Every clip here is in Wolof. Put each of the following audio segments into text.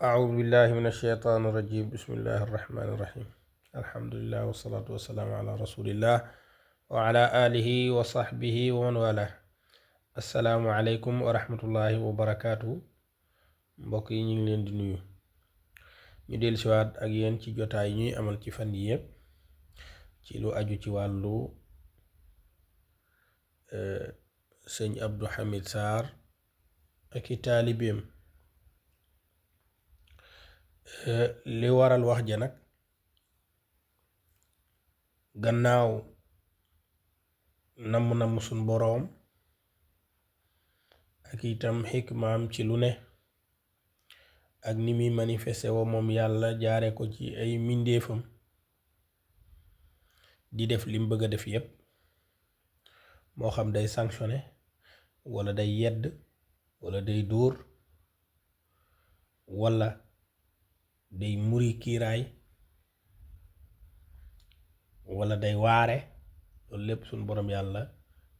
أعوذ بالله من الشيطان الرجيم بسم الله الرحمن الرحيم الحمد لله والصلاة والسلام على رسول الله وعلى آله وصحبه ومن والاه السلام عليكم ورحمة الله وبركاته mbokk yi ñu ngi leen di nuyu ñu del siwaat ak yéen ci jotaay ñuy amal ci fan yi yépp ci lu aju ci wàllu sëñ Abdou Hamid Sarr ak i taalibeem li waral wax ja nag gannaaw namm suñ boroom ak itam xikmaam ci lu ne ak ni muy manifesté wa moom yàlla jaare ko ci ay mbindeefam di def lim bëgg a def yépp moo xam day sanctionné wala day yedd wala day dóor wala day muri kiiraay wala day waare loolu lépp suñ boroom yàlla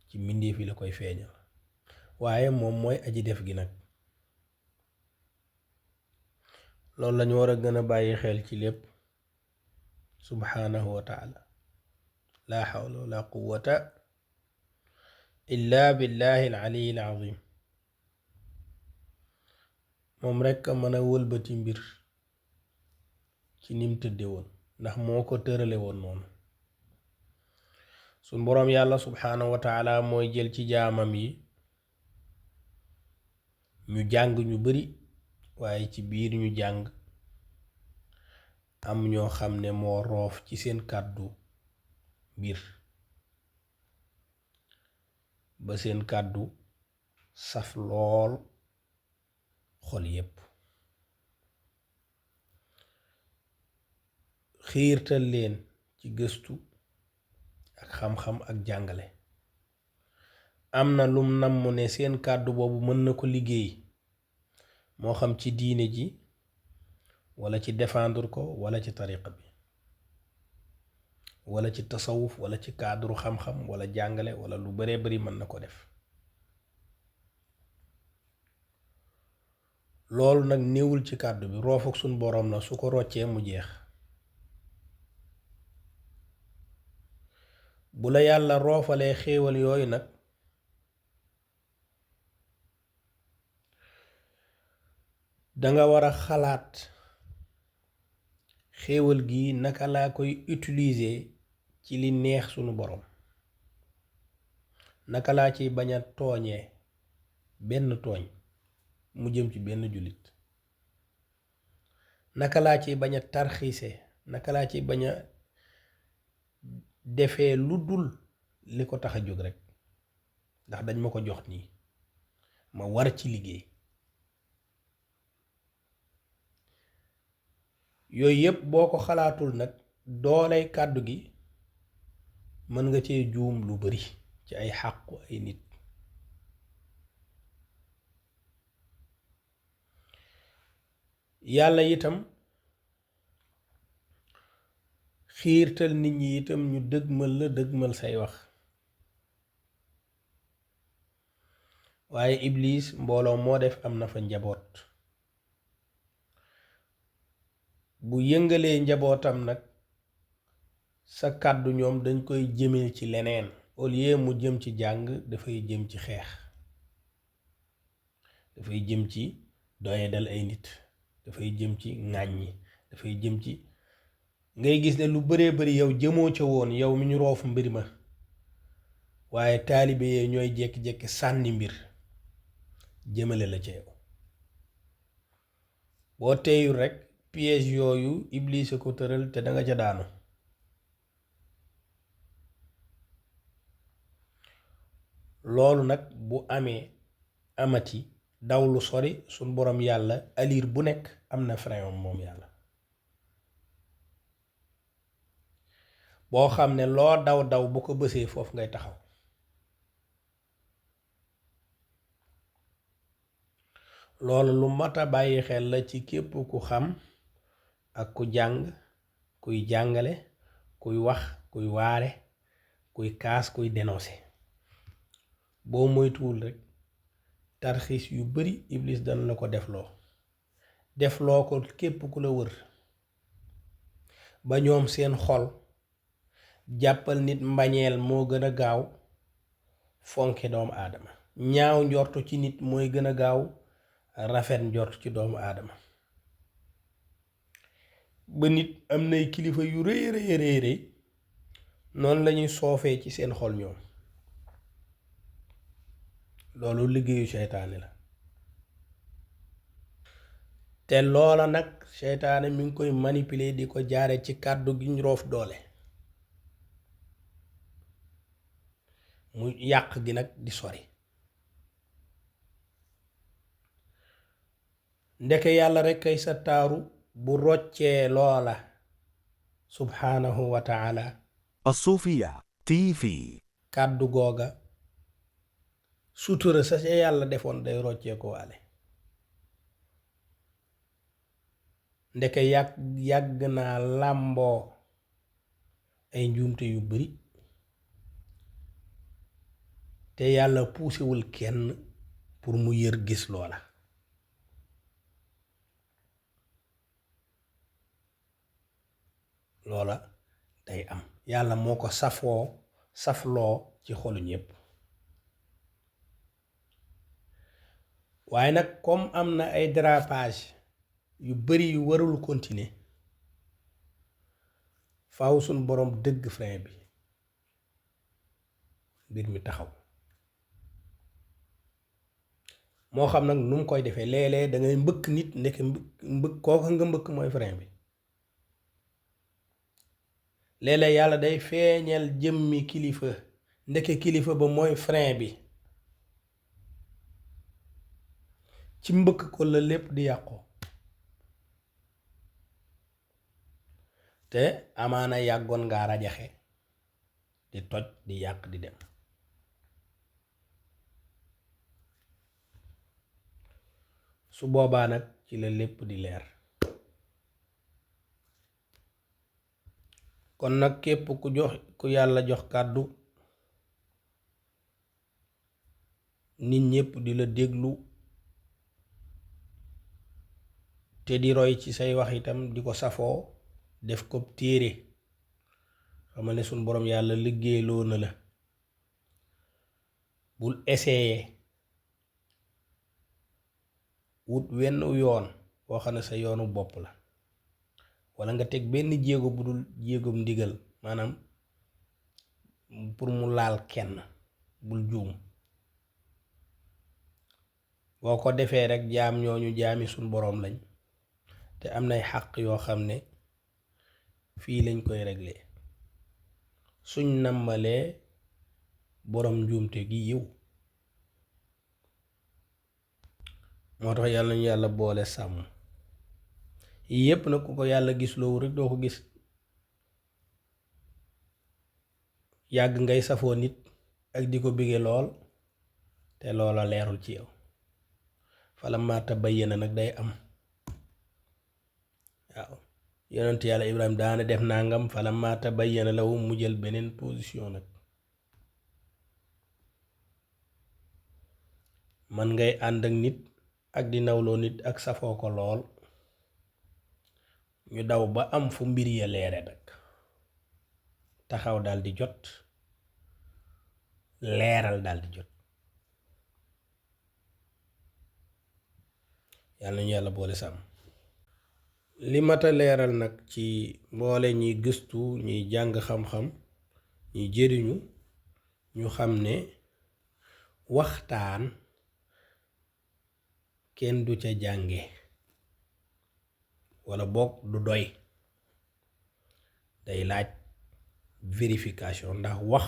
ci mbindeef yi la koy feeñal waaye moom mooy aji def gi nag loolu lañu war a gën a bàyyi xel ci lépp subhanahu wa taala la hawla wala quwwata illa billahi al-ali al-azim moom rekk a mën a wëlbati mbir ci nim tëdde woon ndax moo ko tërale woon noonu suñ boroom yàlla subhanahu wa taala mooy jël ci jaamam yi ñu jàng ñu bari waaye ci biir ñu jàng am ñoo xam ne moo roof ci seen kàddu mbir ba seen kàddu saf lool xol yépp xiirtal leen ci gëstu ak xam-xam ak jàngale am na lum namm ne seen kàddu boobu mën na ko liggéey moo xam ci diine ji wala ci défendre ko wala ci tariqa bi wala ci tasawuf wala ci cadre xam-xam wala jàngale wala lu baree bari mën na ko def loolu nag néewul ci kàddu bi roof ak suñ boroom la su ko roccee mu jeex bu la yàlla roofalee xéewal yooyu nag danga war a xalaat xéewal gi naka laa koy utiliser ci li neex sunu boroom naka laa ciy bañ a tooñee benn tooñ mu jëm ci benn jullit naka laa ciy bañ a tarxiise naka laa ciy bañ a defee lu dul li ko tax a jóg rekk ndax dañ ma ko jox nii ma war ci liggéey yooyu yépp boo ko xalaatul nag dooley kàddu gi mën nga cee juum lu bari ci ay xàqu ay nit yàlla itam xiirtal nit ñi itam ñu dëgmal say wax waaye iblis mbooloo moo def am na fa njaboot bu yëngalee njabootam nag sa kàddu ñoom dañ koy jëmee ci leneen au lieu mu jëm ci jàng dafay jëm ci xeex dafay jëm ci doyadal ay nit dafay jëm ci ŋàññi dafay jëm ci ngay gis ne lu baree bari yow jëmoo ca woon yow mi ñu roofu mbir ma waaye taalibe yee ñooy jékki-jékki sànni mbir jëmale la ca yow boo teeyul rekk piège yooyu iblis a ko tëral te danga ca daanu loolu nag bu amee amati daw lu sori suñ boroom yàlla aliir bu nekk am na frein moom yàlla boo xam ne loo daw bu ko bësee foofu ngay taxaw loolu lu mat a bàyyi xel la ci képp ku xam ak ku jàng kuy jàngale kuy wax kuy waare kuy kaas kuy dénoncer boo moytuwul rekk tarxiis yu bari iblis dana la ko defloo def loo ko képp ku la wër ba ñoom seen xol jàppal nit mbañeel moo gën a gaaw fonke doomu aadama ñaaw njortu ci nit mooy gën a gaaw rafet njortu ci doomu aadama ba nit am nay kilifa yu rëy rëy noonu lañuy soofee ci seen xol ñoom loolu liggéeyu seytaane la te loola nag seytaane mi ngi koy manipuler di ko jaare ci kàddu gi ñu roof doole mu yàq gi nag di sori ndeke yàlla rekk kay sa taaru bu roccee loola subhaanahu wa taala الصوفية TV kàddu googa sutura sa yàlla defoon day roccee ko waale ndeke yàgg naa làmboo ay njuumte yu bari te yàlla puusewul kenn pour mu yër gis loola day am yàlla moo ko safloo ci xolu ñépp waaye nag comme am na ay dérapage yu bari yu warul continuer faaw suñ boroom dëgg frein bi mbir mi taxaw moo xam nag nu mu koy defee léeg-léeg da ngay mbëkk nit ndeke mbëkk kooka nga mbëkk mooy frein bi léeg-léeg yàlla day feeñal jëmmi kilifa ndeke kilifa ba mooy frein bi ci mbëkk ko la lépp di yàqu te amaana yàggoon ngaa rajaxe di toj di yàq di dem su boobaa nag ci la lépp di leer kon nag képp ku yàlla jox kàddu nit ñépp di la déglu te di roy ci say wax itam di ko safoo def ko téere xamal ne suñ boroom yàlla liggéeyloo na la bul essayer wut wenn yoon boo xam ne sa yoonu bopp la walla nga teg benn jéego bu dul jéegom ndigal maanaam pour mu laal kenn bul juum boo ko defee rekk jaam ñooñu jaami suñ boroom lañ te am nay xàq yoo xam ne fii lañ koy régler suñ nambalee boroom njuumte gi yiw moo tax yàlla ñu yàlla boole sàmm yépp nag ku ko yàlla gis loowu rekk doo ko gis yàgg ngay safoo nit ak di ko bige lool te loola leerul ci yow falammaa tabayyana nag day am waaw yonent yàlla Ibrahima daana def nangam falammaa tabayyana lahu mu jël beneen position nag man ngay ànd ak nit ak di nawloo nit ak safoo ko lool ñu daw ba am fu mbir ya leere nag taxaw dal di jot leeral dal di jot yàlla ñu yàlla boole sàmm li mata leeral nag ci mboole ñiy gëstu ñiy jàng xam-xam ñiy jëriñu ñu xam ne waxtaan kenn du ca jànge walla boog du doy day laaj vérification ndax wax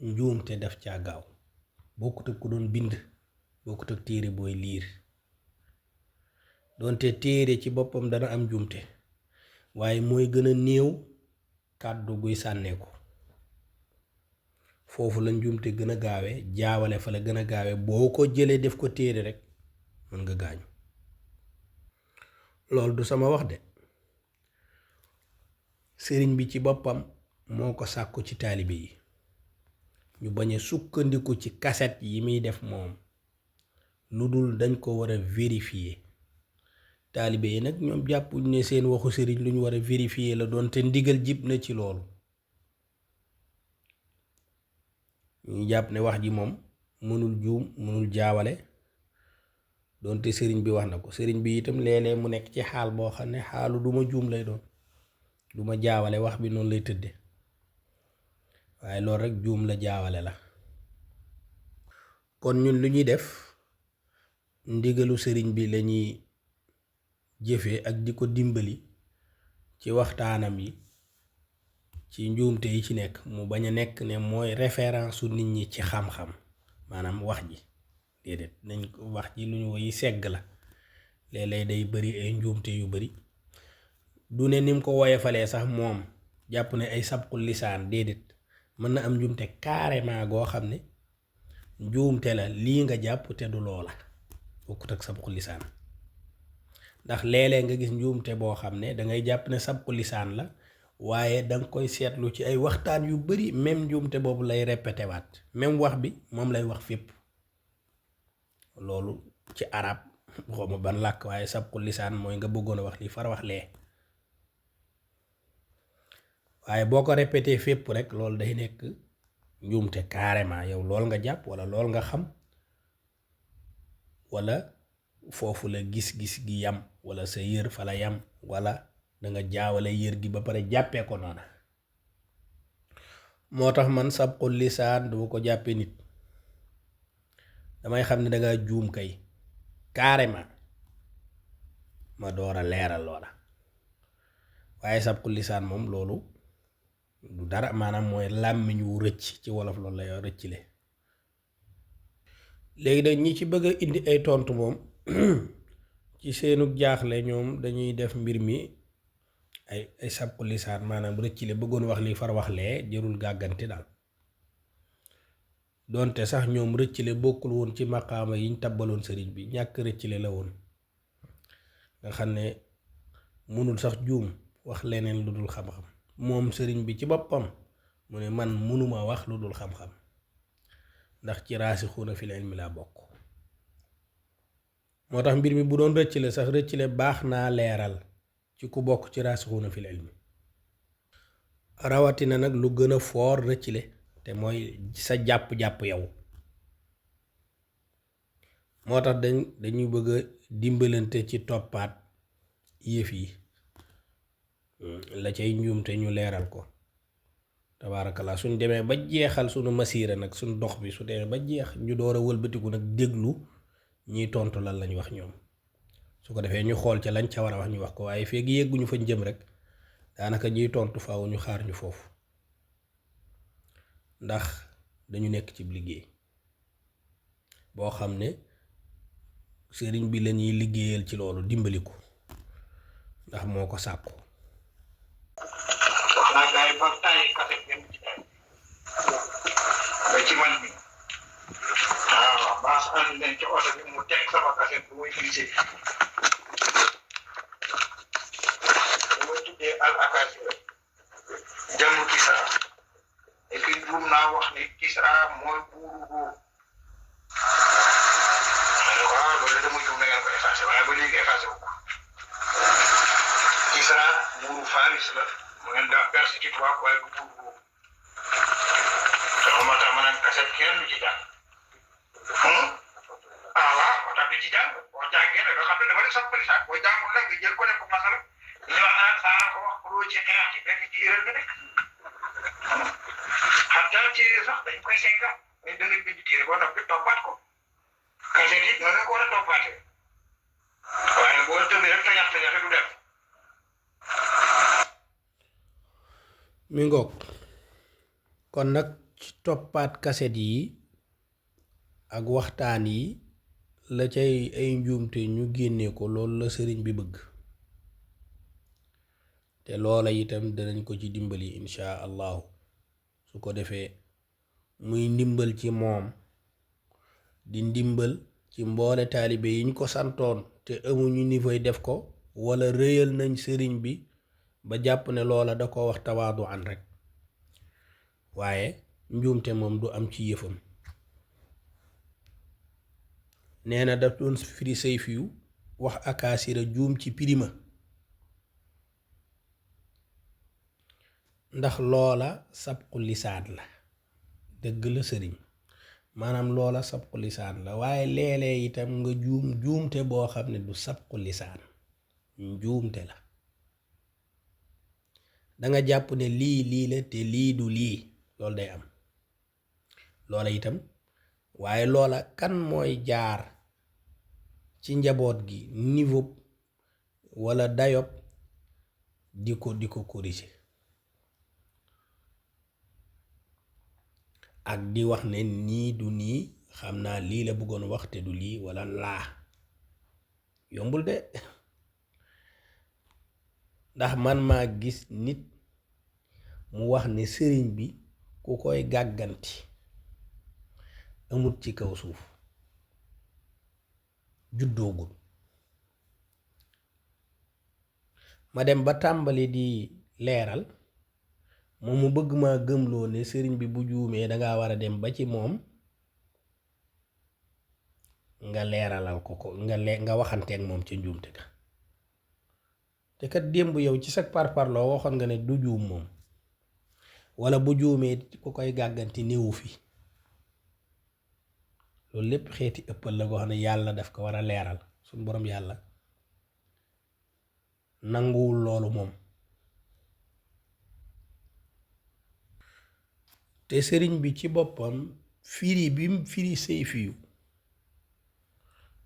njuumte def ca gaaw bokkut ak ku doon bind bokkut ak téere booy liir doonte téere ci boppam dana am njuumte waaye mooy gën a néew kàddu guy sànneeku foofu la njuumte gën a gaawe jaawale fa la gën a gaawe boo ko jëlee def ko téere rekk mën nga gaañu loolu du sama wax de sëriñ bi ci boppam moo ko sàkku ci taalibe yi ñu bañ a sukkandiku ci kaset yi muy def moom lu dul dañ ko war a vérifier taalibe yi nag ñoom jàppuñ ne seen waxu sëriñ lu ñu war a vérifier la doon te ndigal jib na ci loolu. ñu jàpp ne wax ji moom mënul juum mënul jaawale doonte sëriñ bi wax na ko. sëriñ bi itam léeg-léeg mu nekk ci xaal boo xam ne xaalu duma juum lay doon, duma jaawale, wax bi noonu lay tëdde, waaye loolu rek juum la jaawale la. kon ñun lu ñuy def ndigalu sëriñ bi lañuy jëfe ak di ko dimbali ci waxtaanam yi, ci njuumte yi ci nekk mu bañ a nekk ne mooy référence su nit ñi ci xam-xam, maanaam wax ji déedéet. nañ ko wax ji lu ñu woy segg la, léeg-léeg day bari ay njuumte yu bari. du ne ni mu ko woyofalee sax moom jàpp ne ay sabqul lisaan, déedéet. mën na am njuumte carrément goo xam ne njuumte la lii nga jàpp te du loola, bokkut ak sabqul lisaan. ndax léeg-léeg nga gis njuumte boo xam ne dangay jàpp ne sabqul lisaan la, waaye danga koy seetlu ci ay waxtaan yu bari même njuumte boobu lay répété waat, même wax bi moom lay wax fépp. loolu ci arab xawma ban làkk, waaye sabqul lisaan mooy nga bëggoon a wax lii far wax lee, waaye boo ko répété fépp rek loolu day nekk njuumte carrément. yow lool nga jàpp walla lool nga xam, walla foofu la gis-gis gi yam, walla sa yër fa la yam, walla danga jaawale yër gi ba pare jàppee ko noona. moo tax man sabqul lisaan duma ko jàppee nit, damay xam ne danga juum kay carrément ma door a leeral loola. waaye sabqul lisaan moom loolu du dara, maanaam mooy làmmiñ wu rëcc, ci wolof loolu lay rëcc le. léegi nag ñi ci bëgg a indi ay tontu moom ci seenu jaaxle ñoom dañuy def mbir mi ay sabqul lisaan, maanaam rëccile, bëggoon wax lii far wax lee, jërul gàggante daal. doonte sax ñoom rëccile bokkul woon ci maqaama yiñ tabbaloon sëriñ bi, ñàkk rëccile la woon, nga xam ne mënul sax juum wax leneen lu dul xam-xam. moom sëriñ bi ci boppam mu ne man mënuma wax lu dul xam-xam, ndax ci raasixuuna fil ilmi laa bokk. moo tax mbir mi bu doon rëccile sax, rëccile baax naa leeral ci ku bokk ci raasixuuna fil ilmi, rawatina nag lu gën a foor rëccile te mooy sa jàpp-jàpp yow. moo tax dañuy bëgg a dimbalante ci toppaat yëf yi, la cay njuumte ñu leeral ko. tabaarakallaa suñ demee ba jeexal sunu masiira nag, suñ dox bi su demee ba jeex, ñu door a wëlbatiku nag déglu ñiy tontu lan lañ wax ñoom. su ko defee ñu xool ca lañ ca war a wax ñu wax ko, waaye feeg yegguñu fañ jëm rek daanaka ñiy tontu faaw ñu xaar ñu foofu, ndax dañu nekk ci liggéey boo xam ne sëriñ bi lañuy liggéeyal ci loolu, dimbali ko ndax moo ko sàkku. ba ci man bi waaw baas ànd nañ ci oto bi mu teg sama kaset bu muy fii bu muy tuddee al akasi jàngu Kisra, et puis juum naa wax ni Kisra mooy buuru boobu. waaw loolu dama juum na ngeen ko effacé, waaye ba léegi effacé wu ko. Kisra buuru Faris la, mu ngeen daa perse ci tubaab, waaye du buuru boobu. moo tax ma naan kaset kenn du ci jàng. waaw moo tax du ci jàng, boo jàngee nag nga xam ne dafa def sabqul lisaan, boo jàngul nag nga jël ko ne ko masala ñu wax naan saa ko wax loo ci xeex ci fekk ci erreur bi nekk. xam daal téere sax dañ koy segga, mais dana bind téere boo noppi toppaat ko. kaset it noonu ko war a toppaatee, waaye boo tëbee rek tañax tañaxe du dem. mi ngoog kon nag ci toppaat kaset yi ak waxtaan yi la cay ay njuumte ñu génnee ko, loolu la sëriñ bi bëgg, te loola itam danañ ko ci dimbali insha allahu. su ko defee muy ndimbal ci moom, di ndimbal ci mboole taalibe yiñ ko santoon te amuñu niveau def ko, wala rëyal nañ sëriñ bi ba jàpp ne loola da ko wax tawaadu an rek, waaye njuumte moom du am ci yëfam. nee na daf doon firi sayf yu wax akaasira juum ci pirima ndax loola sabqu lisaan la dëgg la sëriñ maanaam loola sabqu lisaan la waaye léeg-léeg itam nga juumte boo xam ne du sabqu lisaan njuumte la danga jàpp ne lii la te lii du lii loolu day am loola itam waaye loola kan mooy jaar ci njaboot gi niveau walla dayob di ko corriger ak di wax ne nii du nii xam naa lii la bëggoon wax te du lii walla laa yombul de ndax man maa gis nit mu wax ne sëriñ bi ku koy gàgganti amut ci kaw suuf juddoogul ma dem ba tàmbali di leeral moom mu bëgg maa gëmloo ne sëriñ bi bu juumee danga war a dem ba ci moom nga leeralal ko nga waxanteeg moom ca njuumte ga te kat démb yow ci sa parparloo waxoon nga ne du juum moom walla bu juumee ku koy gàgganti néewu fi loolu lépp xeeti ëppal la goo xam ne yàlla daf ko war a leeral suñu boroom yàlla nanguwul loolu moom te sëriñ bi ci boppam firi bi mu firi Sayfiyu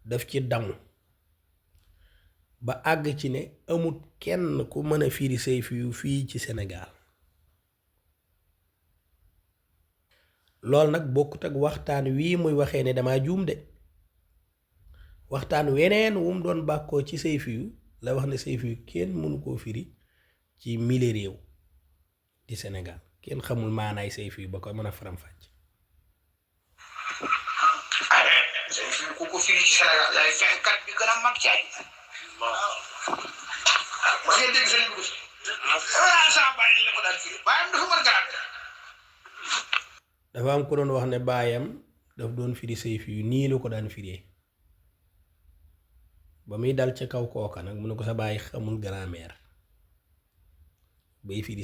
daf ci damu ba àgg ci ne amut kenn ku mën a firi Sayfiyu fii ci Sénégal loolu nag bokkut ak waxtaan wii muy waxee ne dama juum de waxtaan weneen wu mu doon bàkkoo ci Sayfiyu la wax ne Sayfiyu kenn mënu koo firi ci mille réew di Sénégal kenn xamul maanaay Sayfiyu ba koy mën a faram-fàcc. Sayfiyu ku ko firi ci Sénégal yaay fenkat bi gën a mag ci àddina. ma ngeen dégg sëriñ bi sama bàyyi la ko daan firi bàyyam dafa mën garaat. dafa am ku doon wax ne baayam daf doon firi Sayfiyu nii la ko daan firee ba muy dal ca kaw kooka nag mu ne ko sa bàyyi xamul grammaire bay firi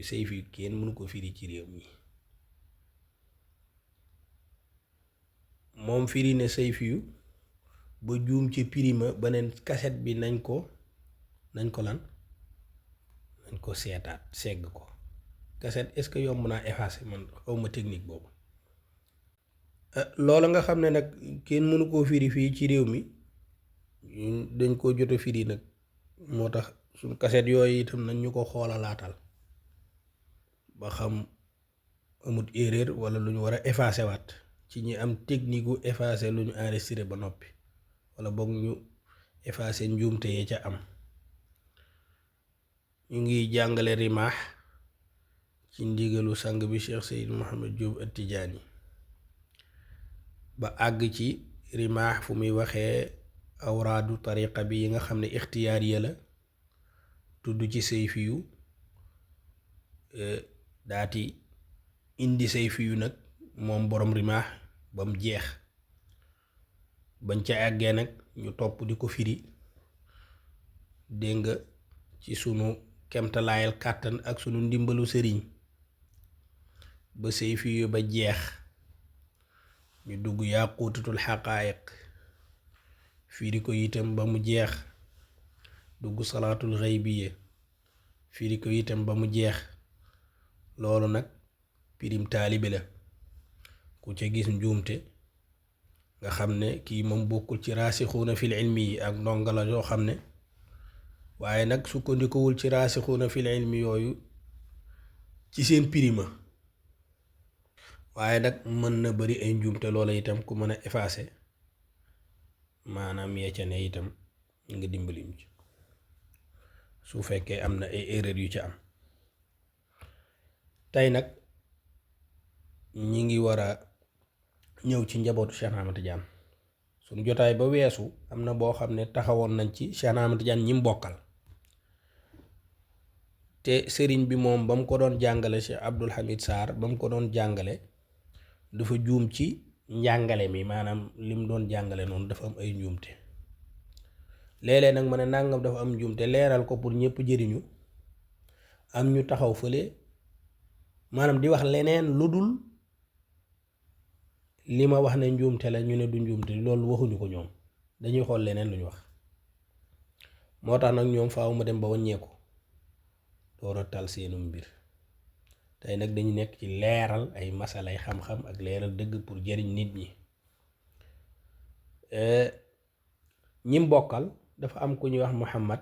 Sayfiyu kenn mënu ko firi ci réew mi moom firi ne Sayfiyu ba juum ci pirima beneen kaset bi nañ ko seetaat segg ko kaset est-ce que yomb naa effacer man xawma technique boobu loolu nga xam ne nag kenn mënu koo firi fii ci réew mi dañ koo jot a firi nag moo tax suñ kaset yooyu itam nañ ñu ko xoolalaatal ba xam amut erreur walla lu ñu war a effacer waat ci ñi am technique gu effacer lu ñu enregistré ba noppi walla boog ñu effacer njuumte yee ca am ñu ngi jàngale rimaax ci ndigalu sang bi Cheikh Seyd Mohamed Diop At-Tijaani ba àgg ci rimaax fu muy waxee awraadu tariqa bi yi nga xam ne ixtiyaariya la tudd ci Sayfiyu daati indi Sayfiyu nag moom borom rimaax ba mu jeex bañ ca àggee nag ñu topp di ko firi dégg nga ci sunu kemtalaayal kàttan ak sunu ndimbalu sëriñ ba Sayfiyu ba jeex ñu dugg Yaquutatul Xaqaayiq firi ko itam ba mu jeex dugg Salaatul Xaybiya firi ko itam ba mu jeex loolu nag pirim taalibe la ku ca gis njuumte nga xam ne kii moom bokkul ci raasixuuna fil ilmi yi ak ndonga la yoo xam ne waaye nag sukkandikuwul ci raasixuuna fil ilmi yooyu ci seen pirima waaye nag mën na bari ay njuumte loola itam ku mën a effacer maanaam yee ca ne itam nga dimbali ñu ci su fekkee am na ay erreur yu ca am tey nag ñi ngi war a ñëw ci njabootu Cheikh Ahmad Tidiane suñu jotaay ba weesu am na boo xam ne taxawoon nañ ci Cheikh Ahmad Tidiane ñi mbokkal te sëriñ bi moom ba mu ko doon jàngale Cheikh Abdul Hamid Sarr ba mu ko doon jàngale dafa juum ci njàngale mi maanaam lim doon jàngale noonu dafa am ay njuumte léeg-léeg nag ma ne nàngam dafa am njuum te leeral ko pour ñëpp jëriñu, am ñu taxaw fële maanaam di wax leneen lu dul li ma wax ne njuumte la ñu ne du njuumte, loolu waxuñu ko ñoom, dañuy xool leneen lu ñu wax. moo tax nag ñoom faaw ma dem ba wàññeeku door a tal seenu mbir. tey nag dañu nekk ci leeral ay masalay xam-xam ak leeral dëgg pour jëriñ nit ñi. ñim bokkal dafa am ku ñuy wax Muhammad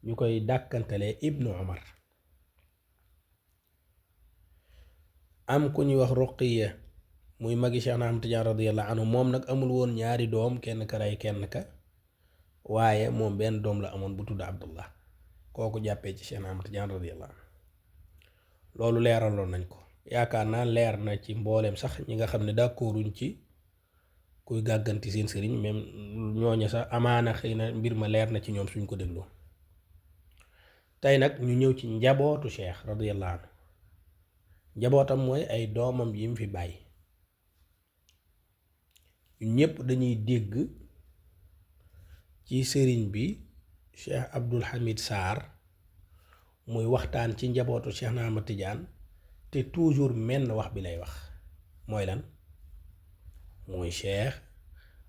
ñu koy dàkkantalee Ibnu Umar, am ku ñuy wax Ruqiya muy magi Cheikh na Ahmad Tijaan radiyallahu anhu. moom nag amul woon ñaari doom, kenn ka rey kenn ka, waaye moom benn doom la amoon bu tudd Abdullah, kooku jàppee ci Cheikh na Ahmad Tijaan radiyallahu anhu. loolu leeraloon nañ ko, yaakaar naa leer na ci mbooleem sax ñi nga xam ne d'accorduñ ci kuy gàgganti seen sëriñ, même ñooñu sax amaana xëy na mbir ma leer na ci ñoom suñ ko dégloo. tey nag ñu ñëw ci njabootu Cheikh radiyallahu anhu. njabootam mooy ay doomam yi mu fi bàyyi. ñun ñëpp dañuy dégg ci sëriñ bi Cheikh Abdul Hamid Sarr muy waxtaan ci njabootu Cheikh na Ahmad Tijaan te toujours menn wax bi lay wax, mooy lan? mooy Cheikh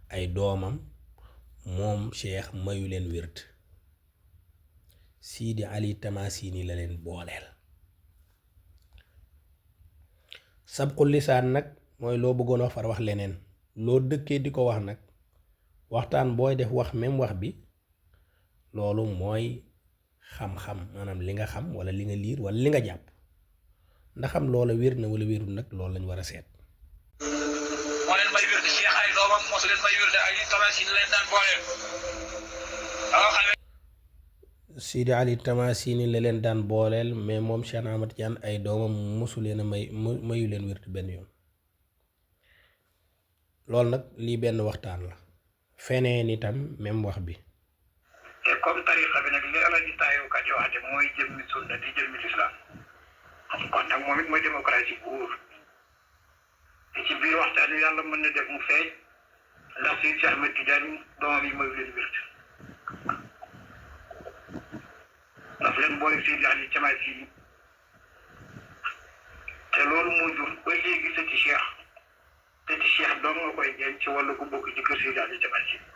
ay doomam moom Cheikh mayu leen wird, Sidi Ali Tamasini la leen booleel. sabqul lisaan nag mooy loo bëggoon wax far wax leneen, loo dëkkee di ko wax nag, waxtaan booy def wax même wax bi, loolu mooy xam-xam, maanaam li nga xam wala li nga liir wala li nga jàpp. ndaxam loola wér na wala wérul nag, loolu lañ war a seet. moo leen may wérde Cheikh ay doomam mosu leen may wérde ay Tamasini leen daan booleel. Sidi Ali Tamasini la leen daan booleel, mais moom Cheikh Ahmad Tijaan ay doomam mosu leen a mayu leen wérde benn yoon. loolu nag lii benn waxtaan la, feneen itam même wax bi. te comme tariqa bi nag li Alaaji Taayiru Ka di wax mooy jëmmi sunna di jëmmi lislaam, kon nag moom it mooy démocratie bu wóor. te ci biir waxtaan wi yàlla mën na def mu feeñ ndax si Cheikh Ahmed Tidiane doomam yi mayu leen wérd, daf leen boole Seydi Ali Tamasini, te loolu moo jur ba léegi sëti Cheikh doom nga koy jeeñ ci wàllu ku bokk ci kër Seydi Ali Tamasini.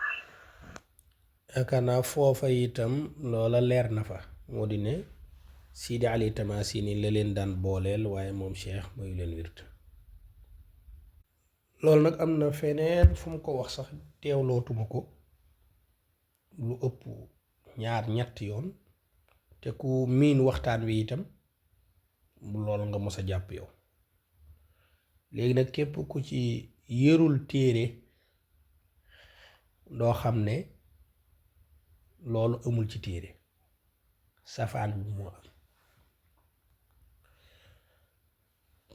yaakaar naa foofa itam loola leer na fa, moo di ne Sidi Ali Tamasini la leen daan booleel, waaye moom Cheikh mayu leen wird. loolu nag am na feneen fu mu ko wax sax teewlootuma ko lu ëpp ñett yoon, te ku miin waxtaan wi itam loolu nga mos a jàpp yow. léegi nag képp ku ci yërul téere doo xam ne loolu amul ci téere, safaan bi moo am.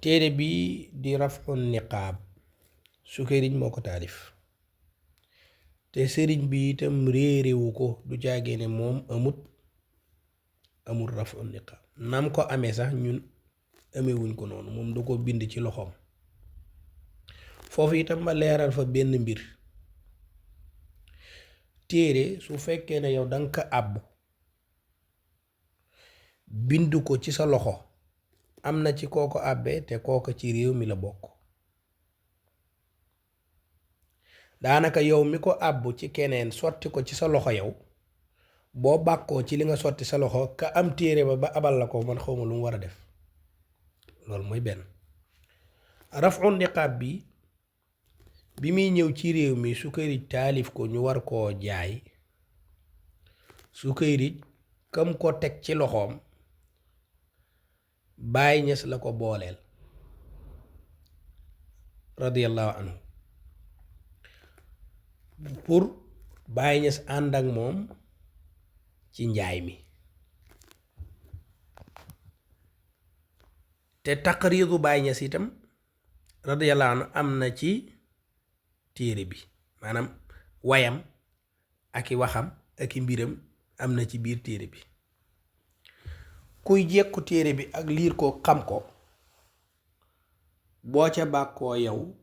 téere bi di Raf'un Niqaab Sukayriñ moo ko taalif, te sëriñ bi itam réerewu ko, du jaagee ne moom amul Raf'un Niqaab, nam ko amee sax ñun amewuñ ko noonu, moom du ko bind ci loxoom. foofu itam ma leeral fa benn mbir. téere su fekkee ne yow danga ko àbb bind ko ci sa loxo, am na ci kooko àbbee te kooko ci réew mi la bokk. daanaka yow mi ko àbb ci keneen sotti ko ci sa loxo, yow boo bàkkoo ci li nga sotti sa loxo, ka am téere ba abal la ko man xawma lu mu war a def. loolu mooy benn. Raf'un Niqaab bi muy ñëw ci réew mi Sukayriñ taalif ko ñu war koo jaay, Sukayriñ kam ko teg ci loxoom Baay Ñas la ko booleel radiyallahu anhu, pour Baay Ñas ànd ak moom ci njaay mi. te taqriidu Baay Ñas itam radiyallahu anhu am na ci téere bi, maanaam wayam ak i waxam ak i mbiram am na ci biir téere bi. kuy jekku téere bi ak liir ko xam ko, boo ca bàkkoo yow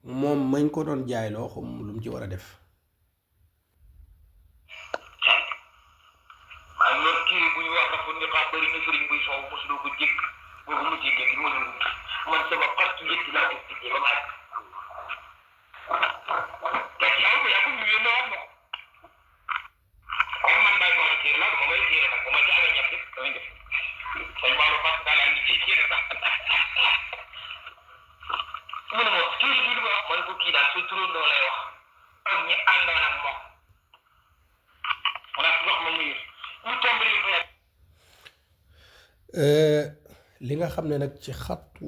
moom mañ ko doon jaayloo xam lu mu ci war a def. téere bu ñu wax rafu niqaab bëri na sëriñ buy soow mosuloo ko jégg boo ko mujjee jégg mënul wut man sama xastu njëkk laa ko tijjee ba mu àgg te ci am yaa ko ñu yónnee waat ma ko comme man bàyyi ko téere la dama may téere nag bu ma ci amee ñett damay def sañ Maodo Fass daal andi ci téere sax mu ne ma téere bi lu ma wax ma ne ko kii daal sa turandoo lay wax ak ñi àndoon ak moom wala wax ma muy mu tombali fa li nga xam ne nag ci xattu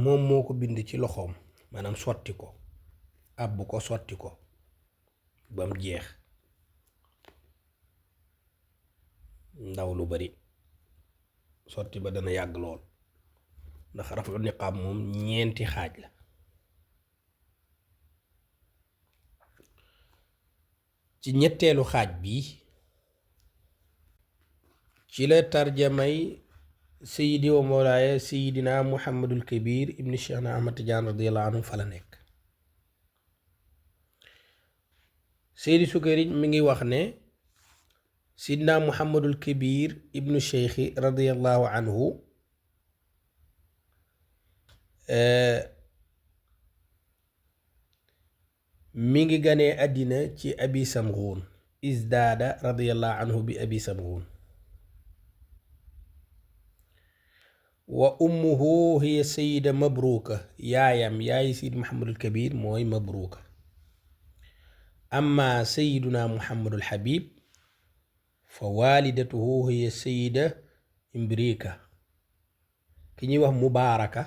moom moo ko bind ci loxoom maanaam sotti ko àbb ko sotti ko ba mu jeex ndaw lu bari sotti ba dana yàgg lool ndax rafu niqaab moom ñeenti xaaj la ci ñetteelu xaaj bi ci la tarjamay sayidi wa mawlaaya sayidina muhammadul kabir ibni cheikh na ahmad tidiane radiallahu anhu fa la nekk sayidi sukari mi ngi wax ne sayidina muhammadul kabir ibnu cheikhi radiallahu anhu mi ngi ganee àddina ci abi samghun isdaada radiallahu anhu bi abi samghun wa ummuhu hiya sayida mabruka yaayam yaayi sayid muhammadul kabir mooy mabruka amma sayiduna muhammadul habib fa walidatuhu hiya sayida imbrika ki ñuy wax mubaaraka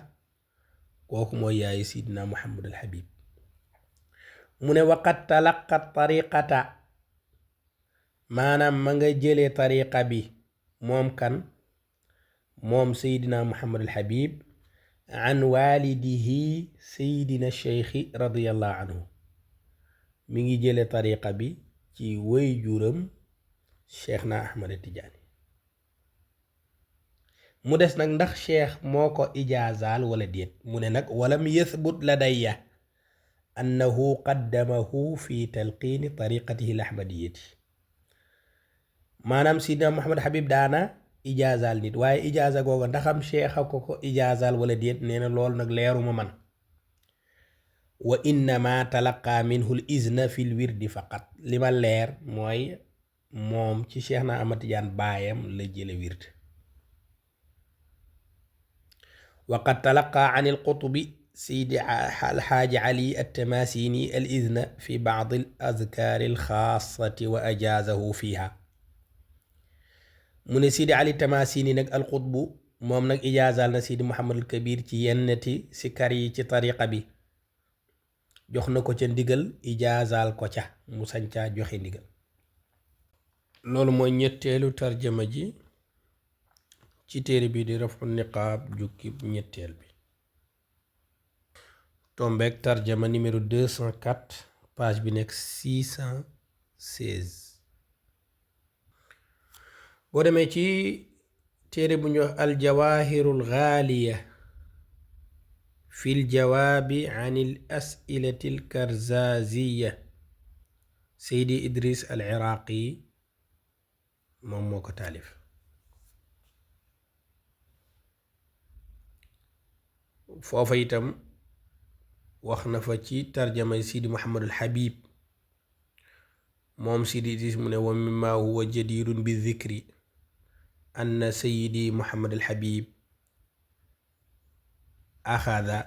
kooku mooy yaayi sayiduna muhammadul habib mu ne waqat talaqa tariqata maanaam ma nga jëlee tariqa bi moom kan moom seydina muhammadul habib an walidihi seydina cheikhi radiallahu anhu mi ngi jële tariqa bi ci way juram cheikh na ahmad tijaani mu des nag ndax cheikh moo ko ijaazaal wala déet mu ne nag walam yathbut ladayya annahu qaddamahu fi talqiini tariqatihi lahmadiyati maanaam seydina muhammad habib daana ijaazaal nit waaye ijaaza googa ndaxam cheikh a ko ijaazaal wala déet nee na loolu nag leeruma man wa innama talaqa minhu l izna fi l wirdi faqat li ma leer mooy moom ci cheikh na ahmad tijaan baayam la jële wird wa qad talaqa an il qutubi seydi alxaaji ali altamasini al izna fi baad al azkaari al xaasati wa ajaazahu fiha mu ne sidi ali tamasini nag al qutbu moom nag ijaazaal na sidi muhammadul kabir ci yennati sikar yi ci tariqa bi jox na ko ca ndigal ijaazaal ko ca mu sañ caa joxe ndigal loolu mooy ñetteelu tarjama ji ci téere bi di rafu niqaab jukkib ñetteel bi tombeek tarjama numéro 204 page bi nekk 616 boo demee ci téere bu ñu wax aljawaahirul gaaliya fil jawaabi anil asilatil karzaziya seydi idris al iraqi moom moo ko taalif foofa itam wax na fa ci tarjamay sidi muhammadul habib moom sidi idris mu ne wa mimma huwa jadirun bi dhikri anna sayidi muhammad al habib axada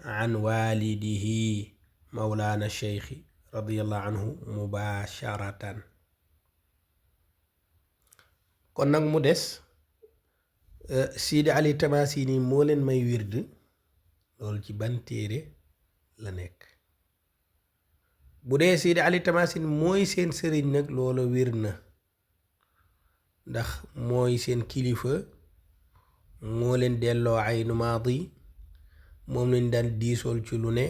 an walidihi mawlana cheikhi radiallahu anhu mubasharatan kon nag mu des sidi ali tamasini moo leen may wird loolu ci ban téere la nekk bu dee sidi ali tamasini mooy seen sëriñ nag loola wir na ndax mooy seen kilifa moo leen delloo aynu maadi moom leen daan diisool ci lu ne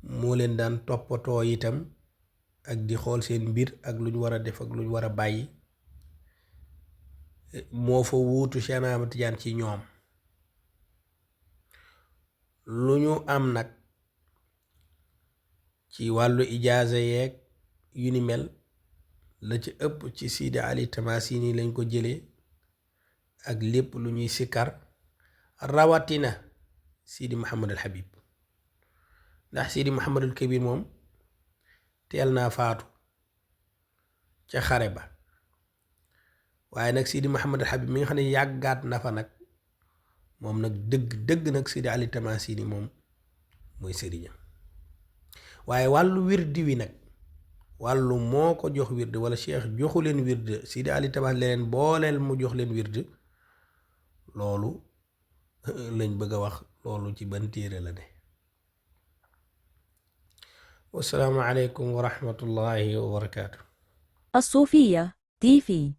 moo leen daan toppatoo itam ak di xool seen mbir ak lu ñu war a def ak lu ñu war a bàyyi moo fa wuutu Cheikh Ahmad Tijaan ci ñoom lu ñu am nag ci wàllu ijaaza yeeg yu ni mel la ci ëpp ci Sidi Ali Tamasini lañ ko jëlee ak lépp lu ñuy sikkar rawatina Sidi Muhammadul Habib ndax Sidi Muhammadul Kabir moom teel naa faatu ca xare ba waaye nag Sidi Muhammadul Habib mi nga xam ne yàggaat na fa nag moom nag dëgg nag Sidi Ali Tamasini moom mooy sëriñam waaye wàllu wirdi wi nag wàllu moo ko jox wird wala cheikh joxu leen wird Sidi Ali Tamasini leen booleel mu jox leen wird loolu lañ bëgg a wax loolu ci ban téere la ne. Wassalaamu aleykum wa rahmatullahi wa barakaatu. الصوفية TV